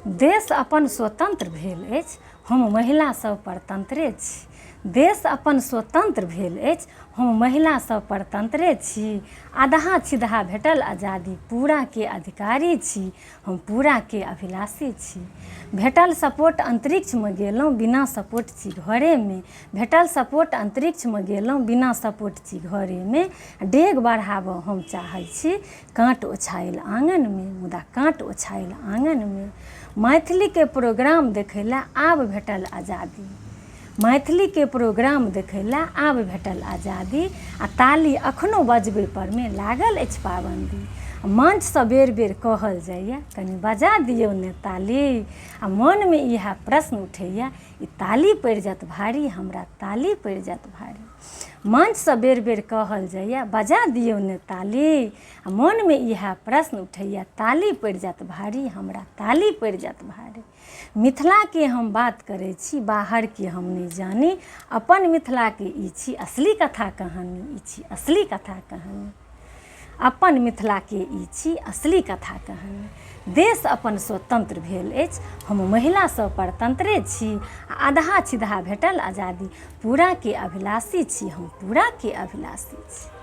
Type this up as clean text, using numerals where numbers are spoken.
देश अपन स्वतन्त्र भेल अछि, हम महिला सब परतन्त्रे छी। देश अपन स्वतन्त्र भेल अछि, हम महिला सब परतन्त्रे छी। अदहा छिदहा भेटल आजादी, पूराके अधिकारी छी, हम पूराके अभिलाषी छी। भेटल सपोर्ट अन्तरिक्षमे गेलहुँ, बिना सपोर्ट छी घरेमे। भेटल सपोर्ट अन्तरिक्षमे गेलहुँ, बिना सपोर्ट छी घरेमे। डेग बढ़ाबऽ हम चाहै छी काँट ओछायल आँगनमे, मुदा काँट ओछायल आँगनमे। मैथिलीके प्रोग्राम देखै लए आब भेटल आजादी, मैथिलीके प्रोग्राम देखै लए आब भेटल आजादी, आ ताली अखनो बजबै परमे लागल अछि पाबन्दी। मंचसँ बेर बेर कहल जाइए, कनि बजा दियौ ने ताली। आ मनमे इएह प्रश्न उठैए, ई ताली पड़ि जायत भारी, हमरा ताली पड़ि जायत भारी। मंचसँ बेर बेर कहल जाइए, बजा दियौ ने ताली। आ मोनमे इएह प्रश्न उठैए, ताली पड़ि जायत भारी, हमरा ताली पड़ि जायत भारी। मिथिलाके हम बात करै छी, बाहरके हम नहि जानी, अपन मिथिलाके ई छी असली कथा कहानी, ई छी असली कथा कहानी। अपन मिथिलाके ई छी असली कथा कहानी। देश अपन स्वतन्त्र भेल अछि, हम महिला सब परतन्त्रे छी, आ अदहा छिदहा भेटल आजादी, पूराके अभिलाषी छी, हम पूराके अभिलाषी छी।